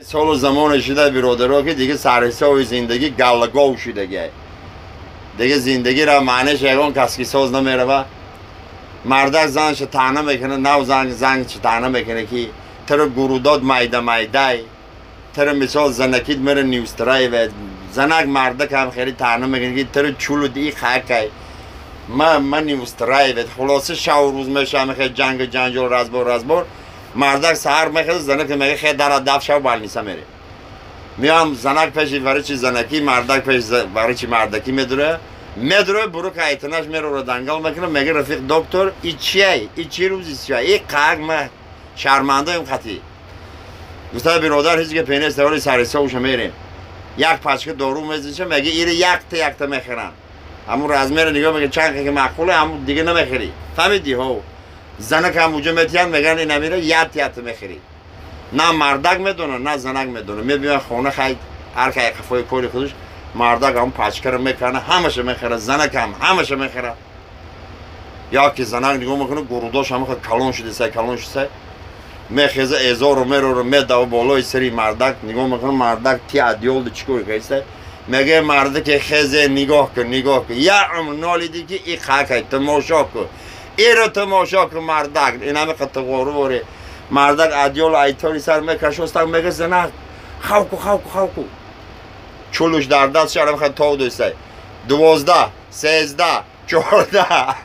Солу замоне шуда, биродаро, ки дига сарҳисоби зиндагӣ галлагов шудагиай. Дига зиндагиро маънеш ягон кас ки соз намерава. Мардак занша таъна мекунад, нав зан занча таъна мекунад, ки тара гурудот майда майдай, тара мисол занакит мера не устраивает. Занак мардак ҳам хеле таъна мекунад, ки тара чулуд и хакай ма не устраивает. Хулоса, шаву рӯз мешава хеле ҷангу ҷанҷол, разбор разбор. Мардак саҳар мехеза, занак мега: «Хе, дара даф шав, больница мере». Меам, занак пеши варичи занакӣ, мардак пеш варичи мардакӣ медура, медура, бурук айтанаш мерора, дангал мекуна, мега: «Рафиқ доктор, и чиай, и чи рӯзи чиай, и қак ма шармандаем хати». Гуфта: «Биродар, ҳеҷ гапе нест, вали сарҳисобша мерем». Як пачка дору мезиша, мега: «Ири якта якта мехӯрам, ҳамун размера нигоҳ мега, чанд ки маъқуле, ҳамун дига намехӯрӣ, фаҳмидӣ?» Ҳо, занак ҳам уҷа метиҳанд, меган: «Инамира ят ят мехӯрӣ». На мардак медона, на занак медона. Мебиён хона, хай, ҳар кай қафои кори худаш. Мардак ҳам пачкара мекана, ҳамаша мехӯра, занак ҳам ҳамаша мехӯра. Як ки занак нигоҳ мекуна, гурудош ҳамаха калон шудисай, калон шудисай. Мехеза, эзору мерору, медава болои сари мардак. Нигоҳ мекуна, мардак ти адёлду чӣ кор кардисай. Мега: «Мардаке, хезе, нигоҳ кун, нигоҳ кун, як умр нолидӣ, ки и қакай, тамошо кун, иро тамошо кун». Мардак инами қатиғору воре, мардак адёлу айтори сар мекашостак. Мега: «Занак, хавку, хавку, хавку». Чулуш дар даст шарамха тов дӯстай. 12, 13, 14.